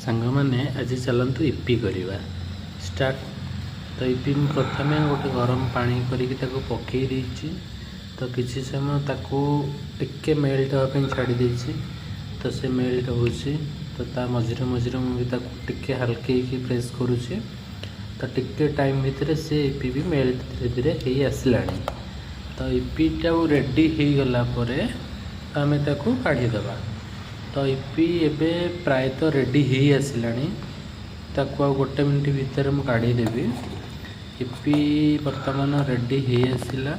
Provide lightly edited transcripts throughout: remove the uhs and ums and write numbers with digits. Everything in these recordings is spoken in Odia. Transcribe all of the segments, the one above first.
ସାଙ୍ଗମାନେ, ଆଜି ଚାଲନ୍ତୁ ଇପି କରିବା ଷ୍ଟାର୍ଟ। ତ ଇପି ମୁଁ ପ୍ରଥମେ ଗୋଟେ ଗରମ ପାଣି କରିକି ତାକୁ ପକାଇ ଦେଇଛି। ତ କିଛି ସମୟ ତାକୁ ଟିକେ ମେଲ୍ଟ ହେବା ପାଇଁ ଛାଡ଼ି ଦେଇଛି। ତ ସେ ମେଲ୍ଟ ହେଉଛି, ତ ତା ମଝିରେ ମଝିରେ ମୁଁ ବି ତାକୁ ଟିକେ ହାଲକେଇକି ପ୍ରେସ୍ କରୁଛି। ତ ଟିକେ ଟାଇମ୍ ଭିତରେ ସେ ଇପି ବି ମେଲ୍ଟ ଧୀରେ ଧୀରେ ହେଇ ଆସିଲାଣି। ତ ଇପିଟା ରେଡ଼ି ହେଇଗଲା ପରେ ଆମେ ତାକୁ କାଢ଼ିଦେବା। ତ ଇପି ଏବେ ପ୍ରାୟତଃ ରେଡ଼ି ହେଇ ଆସିଲାଣି। ତାକୁ ଆଉ ଗୋଟେ ମିନିଟ୍ ଭିତରେ ମୁଁ କାଢ଼ିଦେବି। ଇପି ବର୍ତ୍ତମାନ ରେଡ଼ି ହେଇ ଆସିଲା।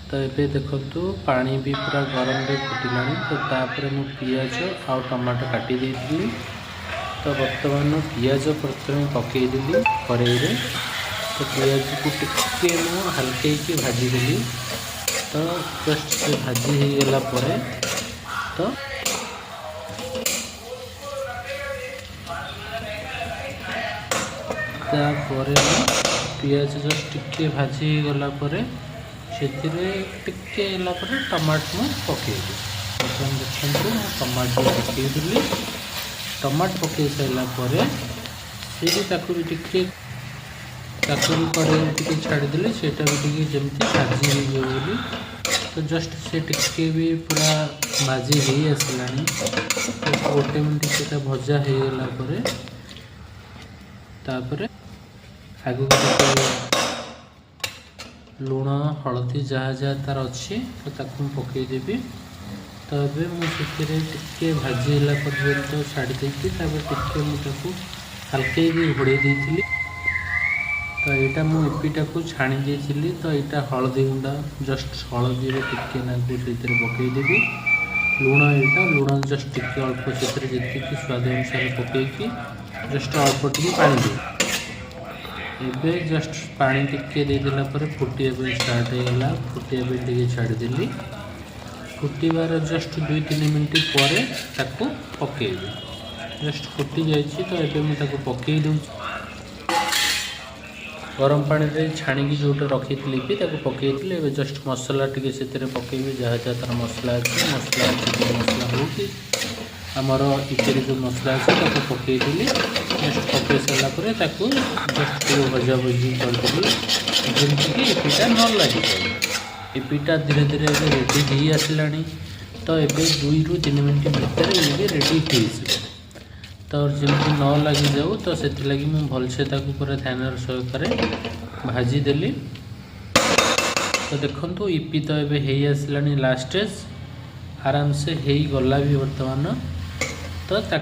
ତ ଏବେ ଦେଖନ୍ତୁ, ପାଣି ବି ପୁରା ଗରମରେ ଫୁଟିଲାଣି। ତ ତାପରେ ମୁଁ ପିଆଜ ଆଉ ଟମାଟୋ କାଟି ଦେଇଥିଲି। ତ ବର୍ତ୍ତମାନ ପିଆଜ ପ୍ରଥମେ ପକାଇଦେଲି କରେଇରେ। ତ ପିଆଜକୁ ଟିକେ ମୁଁ ହାଲକେଇକି ଭାଜିଦେଲି। ତ ଜଷ୍ଟ ସେ ଭାଜି ହେଇଗଲା ପରେ ତ ତାପରେ ମୁଁ ପିଆଜ ଜଷ୍ଟ ଟିକେ ଭାଜି ହେଇଗଲା ପରେ, ସେଥିରେ ଟିକେ ହେଲା ପରେ ଟମାଟୋ ମୁଁ ପକାଇଲି। ବର୍ତ୍ତମାନ ଦେଖନ୍ତୁ, ମୁଁ ଟମାଟୋ ପକାଇଦେଲି। ଟମାଟୋ ପକାଇ ସାରିଲା ପରେ ସେ ବି ତାକୁ ବି କଡ଼େଇରେ ଟିକେ ଛାଡ଼ିଦେଲି, ସେଇଟା ବି ଟିକେ ଯେମିତି ଭାଜି ହେଇଯିବ ବୋଲି। ତ ଜଷ୍ଟ ସେ ଟିକେ ବି ପୁରା ଭାଜି ହେଇ ଆସିଲାଣି। ଗୋଟେ ମିନିଟ୍ ସେଇଟା ଭଜା ହେଇଗଲା ପରେ, ତାପରେ ଆଗକୁ ଟିକେ ଲୁଣ, ହଳଦୀ, ଯାହା ଯାହା ତାର ଅଛି, ତ ତାକୁ ମୁଁ ପକାଇଦେବି। ତ ଏବେ ମୁଁ ସେଥିରେ ଟିକେ ଭାଜି ହେଲା ପର୍ଯ୍ୟନ୍ତ ଛାଡ଼ି ଦେଇକି, ତାପରେ ଟିକେ ମୁଁ ତାକୁ ହାଲକେଇକି ଘୋଡ଼େଇ ଦେଇଥିଲି। ତ ଏଇଟା ମୁଁ ଇପିଟାକୁ ଛାଣି ଦେଇଥିଲି। ତ ଏଇଟା ହଳଦୀ ଗୁଣ୍ଡ, ଜଷ୍ଟ ହଳଦୀରେ ଟିକେ ନାକୁ ସେଇଥିରେ ପକାଇଦେବି। ଲୁଣ, ଏଇଟା ଲୁଣ ଜଷ୍ଟ ଟିକେ ଅଳ୍ପ ସେଥିରେ ଯେତିକି ସ୍ୱାଦ ଅନୁସାରେ ପକାଇକି ଜଷ୍ଟ ଅଳ୍ପ ଟିକେ ପାଣି ଦେବି। ଏବେ ଜଷ୍ଟ ପାଣି ଟିକେ ଦେଇଦେଲା ପରେ ଫୁଟିବା ପାଇଁ ଷ୍ଟାର୍ଟ ହେଇଗଲା। ଫୁଟିବା ପାଇଁ ଟିକେ ଛାଡ଼ିଦେଲି। ଫୁଟିବାର ଜଷ୍ଟ 2-3 ମିନିଟ୍ ପରେ ତାକୁ ପକାଇବି। ଜଷ୍ଟ ଫୁଟି ଯାଇଛି, ତ ଏବେ ମୁଁ ତାକୁ ପକାଇ ଦେଉଛି। ଗରମ ପାଣିରେ ଛାଣିକି ଯେଉଁଟା ରଖିଥିଲି ବି, ତାକୁ ପକାଇଥିଲି। ଏବେ ଜଷ୍ଟ ମସଲା ଟିକେ ସେଥିରେ ପକାଇବି। ଯାହା ଯାହା ତା'ର ମସଲା ଅଛି, ମସଲା, ଚିକେନ୍ ମସଲା ହେଉ କି ଆମର ଇପିରେ ଯେଉଁ ମସଲା ଅଛି, ତାକୁ ପକାଇଦେଲି। ଜଷ୍ଟ ପକାଇ ସାରିଲା ପରେ ତାକୁ ଜଷ୍ଟ ଟିକେ ଭଜାଭୁଜି କରିଦେଲି, ଯେମିତିକି ଇପିଟା ନ ଲାଗିଯାଏ। ଇପିଟା ଧୀରେ ଧୀରେ ଏବେ ରେଡ଼ି ହେଇ ଆସିଲାଣି। ତ ଏବେ 2ରୁ 3 ମିନିଟ୍ ଭିତରେ ଇଏ ବି ରେଡ଼ି ହେଇଯିବ। ତ ଯେମିତି ନ ଲାଗିଯାଉ, ତ ସେଥିଲାଗି ମୁଁ ଭଲସେ ତାକୁ ପୁରା ଧ୍ୟାନର ସହକାରେ ଭାଜିଦେଲି। ତ ଦେଖନ୍ତୁ, ଇପି ତ ଏବେ ହେଇ ଆସିଲାଣି, ଲାଷ୍ଟ ଷ୍ଟେଜ୍ ଆରାମସେ ହେଇଗଲା ବି ବର୍ତ୍ତମାନ। ତ ତାକୁ